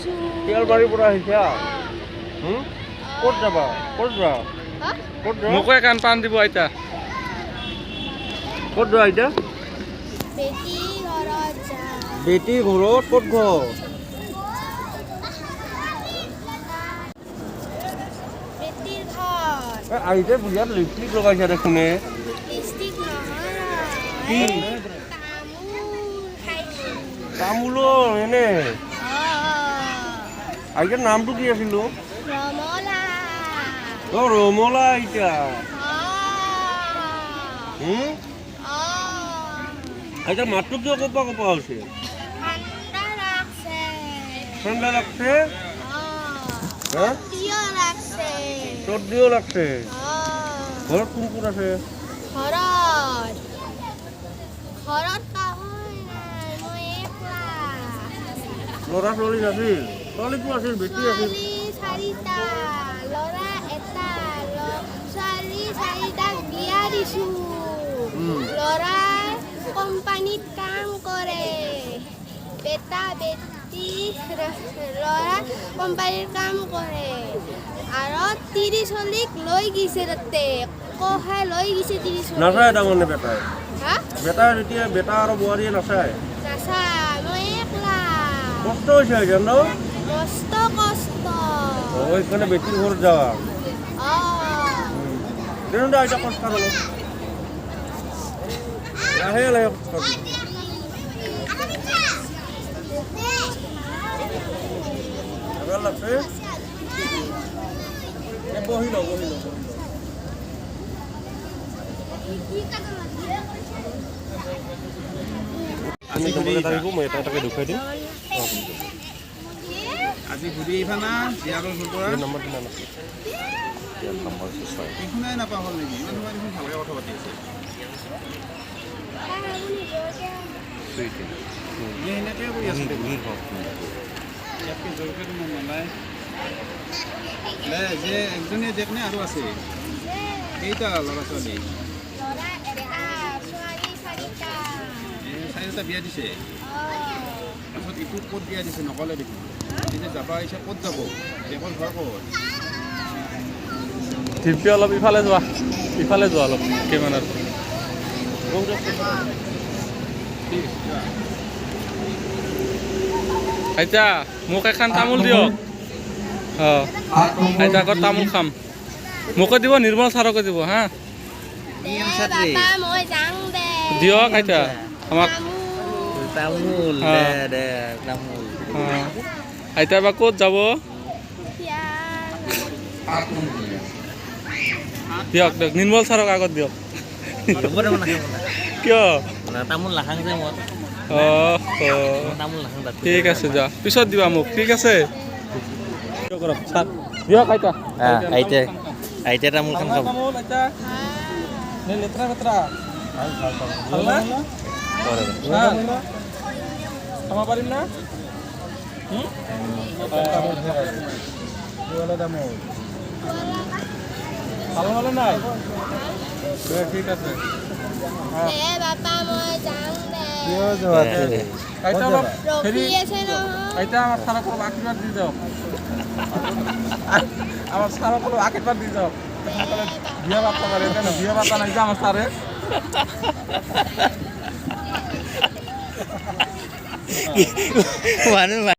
আহিছো। শিয়ালবাৰীৰ পৰা আহিছা? ক'ত যাবা? ক'ত যোৱা? হা? ক'ত যোৱা? মোকো একান পাণ দিব আইতা। ক'ত যোৱা আইতা? বেটি ঘৰত যাম। বেটি ঘৰত? ক'ত ঘৰ? বেটিৰ ঘৰ। আইতা, বিয়াত লিপষ্টিক লগাইছা দেখোন এ। লিপষ্টিক নহয়। কি? তামোল খাইছো। তামোলৰ এনে। অ। আইতাৰ নামটো কি আছিল? ৰমলা। অ, ৰমলা আইতা। অ। অ। আইতাৰ মাতটো কিয় কপা কপা হৈছে? ঠাণ্ডা লাগছে। ঠাণ্ডা লাগছে? অ। হা? কিয় লাগছে? চৰ্দিও লাগছে? অ। ঘৰত কোন কোন আছে? ঘৰত ঘৰত কাহোই নাই, মই একলা। ল'ৰা ছোৱালী নাছিল? ছোৱালীটো আছিল, বেটি আছিল। ছোৱালী চাৰিটা, ল'ৰা এটা। ছোৱালী চাৰিটাক বিয়া দিছো। ল'ৰাই কোম্পানীত কাম কৰে। বেটা বেটি, ল'ৰা কোম্পানীত কাম কৰে আৰু তিৰি চলিক লৈ গৈছে, তাতে কহাই লৈ গৈছে তিৰি চলি। নাচায় তাৰমানে বেটাই? হা? বেটাই যেতিয়া বেটা আৰু বোৱাৰীয়ে নাচায়? নাচায়, মই একলা। কষ্ট হৈছে আইতা ন? মস্ত কষ্ট। অ, সেইকাৰণে বেটিৰ ঘৰত যাৱা? অ। দেচোন দে আইতা, খোজ কাঢ় অলপ। লাহে লাহে খোজ কাঢ়। ভাগৰ লাগছে? এ, বহি লওঁ, বহি লওঁ, বহি লওঁ। আমি তোমালোকে আহিব, মই এটা এটাকে দেখুৱাই দিম। আজি ঘূৰি আহিবা না জীয়াৰৰ ঘৰৰ পৰা? এই নম্বৰ কিমান আছে? নম্বৰ 6। কি শুনাই নাপা হ'ল নেকি? ইমান সময় দেখোন ভালকে কথা পাতি আছে। এই সেনেকে কৰি আছে দেখোন। ইয়াতকে জোৰকে তোমাৰ নলায় দে যে একজনীয়ে দেখ নে আৰু আছে? কেইটা ল'ৰা ছোৱালী? ল'ৰা এটা, ছোৱালী চাৰিটা। এই চাৰিটা বিয়া দিছে? অ। তাৰপিছত ইটো ক'ত বিয়া দিছে নক'লে দেখোন। এই যে যাব আহিছে, ক'ত যাব? দেশৰ ঘৰ ক'ত? ঢিপি, অলপ ইফালে যোৱা, ইফালে যোৱা অলপ কেমেৰাত। ঠিক আছে। আইতা, মোক এখন তামোল দিয়ক। অঁ, আইতা, আগত তামোল খাম। মোকো দিব, নিৰ্মল ছাৰকো দিব হা। দে বাবা, মই যাং দে। দিয়ক আইতা আমাক। তামোল। তামোল। অ। দে দে তামোল। অঁ, আইতা বা ক'ত যাব? শিয়াল। দিয়ক দিয়ক, নিৰ্মল ছাৰক আগত দিয়ক। হ'ব দে, মই নাখাওঁ। কিয়? না, তামোল নাখাং যে মই। অঁ। মই তামোল নাখাং তাত। ঠিক আছে, যোৱা, পিছত দিবা মোক, ঠিক আছে? কৰক ছাৰ, দিয়ক আইতা। আইতা, আইতা তামোল খান খাব। তামোল আইতা নে লেতেৰা পেতেৰা? ভাল না? ভাল। খাব পাৰিম না? হুম? তামোল। ভাল হ'লে নাই দে, ঠিক আছে। দে বাবা, মই যাং দে। দে। আইতা, অলপ হেৰি ৰখি আছে নহয়। আইতা, আমাৰ ছাৰক অলপ আশীৰ্বাদ দি যাওক। আমাৰ ছাৰক অলপ আশীৰ্বাদ দি যাওক, সোনকালে বিয়া পাতিব পাৰে। এতিয়া বিয়া পাতা নাই যে আমাৰ ছাৰে। মানুহ।